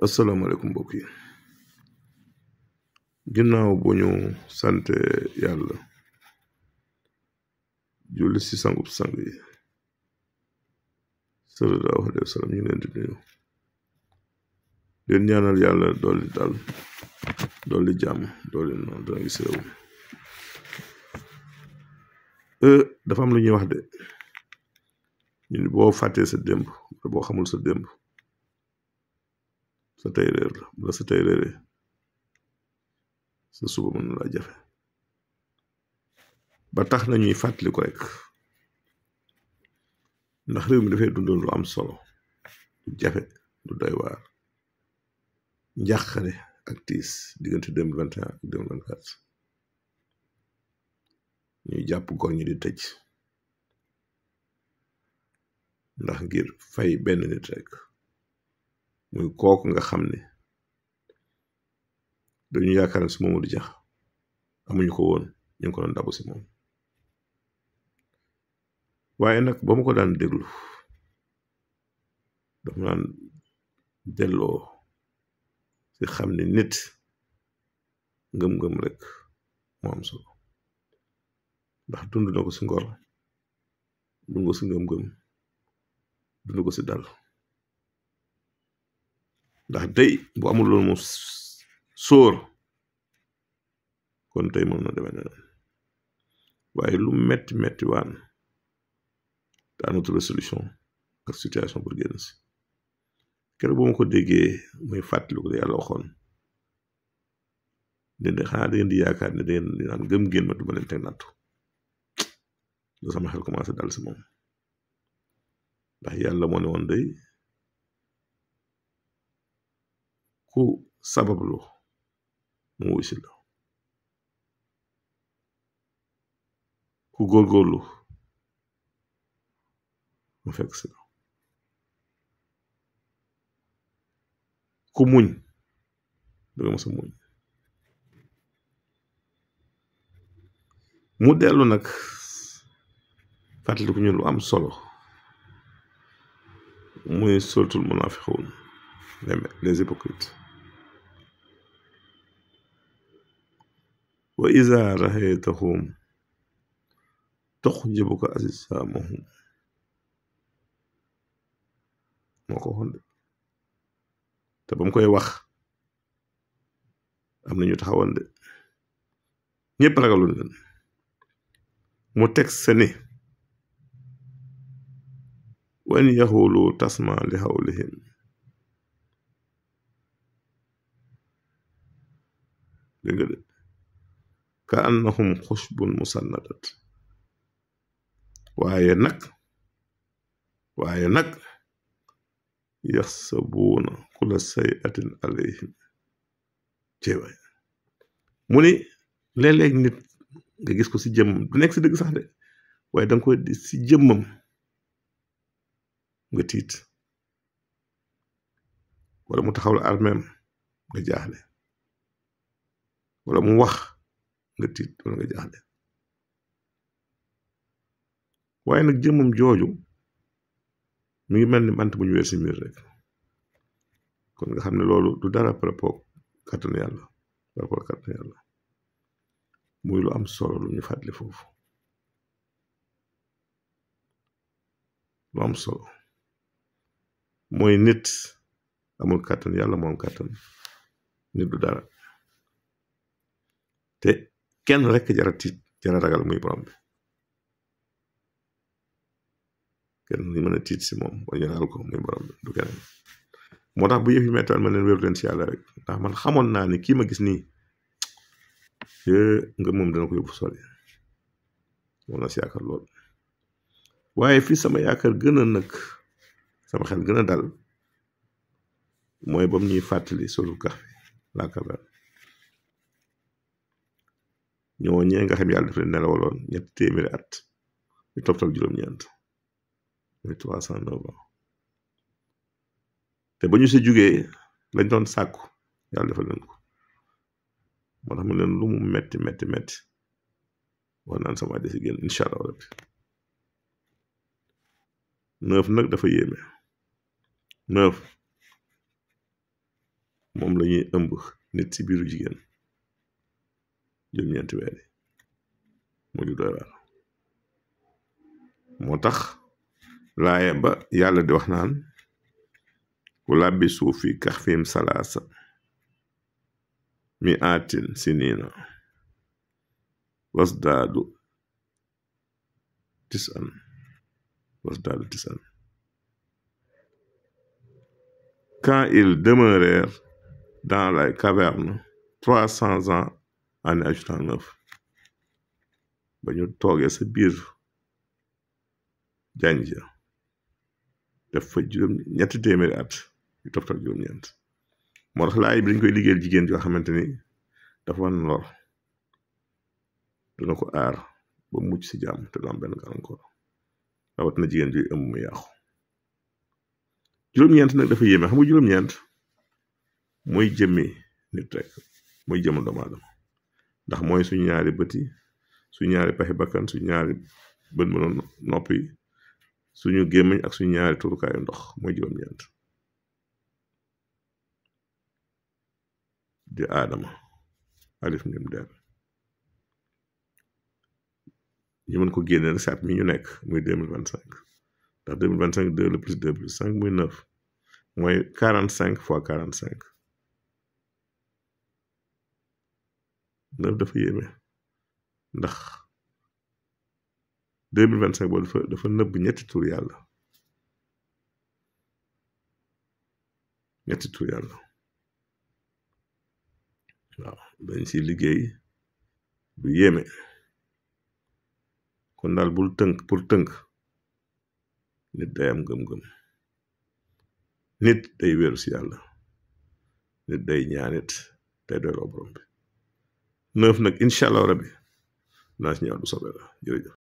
asalaamaaleykum mbokk yi ginnaaw bu ñu sante yàlla julli ci sangub sang yi sallallahu alayhi wa sallam ñu leen di nuyu leen ñaanal yàlla dolli dal dolli jàmm dolli noonu dana gis réew dafa am lu ñuy wax de ñu boo fàttee sa démb boo xamul sa démb sa tey réer la bu la sa tey réeree sa suba mën na laa jafe ba tax na ñuy fàttali ko rek ndax réew mi dafay dundal lu am solo lu jafe lu doy waar njàqare ak tiis diggante 2021 ak 2024 ñuy jàpp gor ñi di tëj ndax ngir fay benn nit rek muy kooku nga xam ne dañu yaakaar ne si Mamadou Dia amuñu ko woon ñu ngi ko doon dabu si moom waaye nag ba ma ko daan déglu dafa naan delloo si xam ne nit ngëm-ngëm rek moo am solo ndax dund na ko si ngor dund ko si ngëm-ngëm dund ko si dal ndax tey bu amul loolu mu sóor kon tey mën na demee neneen waaye lu metti metti waan te amatul solution ak situation pour génn si keroog bu ma ko déggee muy fàttaliku ko yàlla waxoon dende xanaa da ngeen di yaakaar ne da ngeen di naan gëm ngeen ma du ma leen teg nattu lu sama xel commencé dal si moom ndax yàlla moo ne woon day ku sabablu mu wuy si la ku góorgóorlu mu fekk si la ku muñ danga mos a muñ mu dellu nag fàttaliku ñun lu am solo muy suratul munafiqun les hypocrites wa iza ra'aytahum tu'jibuka ajsamuhum moo ko waxoon de te ba mu koy wax am na ñu taxawoon de ñëpp ragaloon leen mu teg seni wa in yaqulu tasma li qawlihim dégg nga de ka annahum xushbun musannadat waaye nag yaxsabuuna kulla say'atin alayhim ceewaay mu ni léeg-léeg nit nga gis ko si jëmmam du nekk si dëgg sax de waaye danga koy di si jëmmam nga tiit wala mu taxaw la armeem nga jaaxle wala mu wax nga tiit wala nga jaaxle waaye nag jëmmam jooju mi ngi mel ni bant bu ñu weer si miir rek kon nga xam ne loolu du dara par rapport kàttanu yàlla muy lu am solo lu ñu fàttali foofu lu am solo mooy nit amul kàttan yàlla moo am kàttan nit du dara te kenn rek jara tiit jara ragal muy borom bi kenn ñu mën a tiit si moom wala ñu ragal ko muy borom bi du keneen moo tax bu yëf yi mettal ma leen wéeru leen si yàlla rek ndax man xamoon naa ni kii ma gis nii nga moom dana ko yóbbu sori moom na si yaakaar lool waaye fii sama yaakaar gën a nag sama xel gën a dal mooy bam ñuy fàttali solu Kahf laa kabal ñoo ñee nga xam yàlla daf leen nelawaloon 300 at ñu toftal juróom-ñeent muy 309 ans te ba ñu si jugee lañ doon sàkku yàlla defal leen ko moo tax mu leen lu mu metti wax naan sama desi génn incha allah rabbi 9 nag dafa yéeme 9 moom la ñuy ëmb nit ci biiru jigéen juróom-ñeenti weer yi mu ju doy waar moo tax laaya ba yàlla di wax naan ku làbbi suuf fi kahfihim salaasa mi'atin siniina wasdaadu tis'an quand ils demeurèrent dans la caverne 300 ans en ajoutant 9 ba ñu toogee sa biir janj def fa ñetti téeméeri at yu toftal juróom-ñeent moo tax laay bi dañ koy liggéeyal jigéen joo xamante ni dafa wan lor dina ko aar ba mucc si jàmm te du am benn gàllankoor rawat na jigéen juy ëmb mu yàqu juróom-ñeent nag dafa yéeme xam nga juróom-ñeent mooy jëmmi nit rek mooy jëmm doomu aadama ndax mooy suñu ñaari bët yi suñu ñaari paxi bakkan suñu ñaari bët mënoon nopp yi suñu gémmiñ ak suñu ñaari turukaayu ndox mooy juróom-ñeent di aadama alif mim deel ñu mën ko génne rek saat mi ñu nekk muy 2025 ndax 2025 2 le plus 2 plus 5 muy 9 mooy 45 fois 45 9 dafa yéeme ndax 2025 boobu dafa nëbb ñetti tur yàlla waaw dañ ci liggéey bu yéeme kon daal pour tënk nit day am gëm-gëm nit day wéeru ci yàlla nit day ñaanit day doyloo borom bi 9 nag incha allah rabbi naa ci ñëwaat bu soobee la jërëjëf